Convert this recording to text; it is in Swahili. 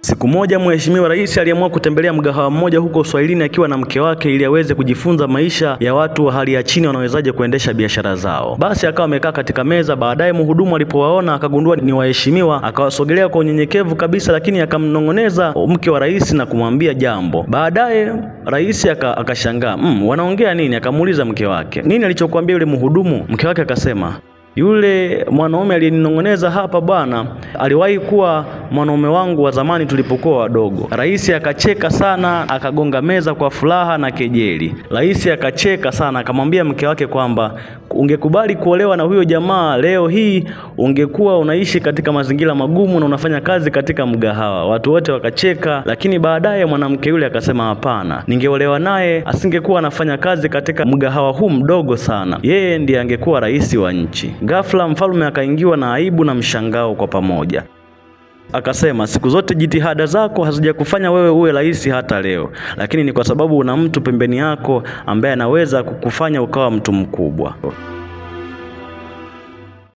Siku moja Mheshimiwa Rais aliamua kutembelea mgahawa mmoja huko Uswahilini akiwa na mke wake ili aweze kujifunza maisha ya watu wa hali ya chini wanawezaje kuendesha biashara zao. Basi akawa amekaa katika meza. Baadaye mhudumu alipowaona akagundua ni waheshimiwa, akawasogelea kwa unyenyekevu kabisa, lakini akamnong'oneza mke wa rais na kumwambia jambo. Baadaye rais akashangaa, wanaongea nini? Akamuuliza mke wake, nini alichokuambia yule mhudumu? Mke wake akasema, yule mwanaume aliyeninong'oneza hapa bwana, aliwahi kuwa mwanaume wangu wa zamani tulipokuwa wadogo. Rais akacheka sana, akagonga meza kwa furaha na kejeli. Rais akacheka sana, akamwambia mke wake kwamba ungekubali kuolewa na huyo jamaa leo hii ungekuwa unaishi katika mazingira magumu na unafanya kazi katika mgahawa. Watu wote wakacheka, lakini baadaye mwanamke yule akasema hapana, ningeolewa naye asingekuwa anafanya kazi katika mgahawa huu mdogo sana, yeye ndiye angekuwa rais wa nchi. Ghafla mfalme akaingiwa na aibu na mshangao kwa pamoja. Akasema, siku zote jitihada zako hazijakufanya wewe uwe rais hata leo, lakini ni kwa sababu una mtu pembeni yako ambaye anaweza kukufanya ukawa mtu mkubwa.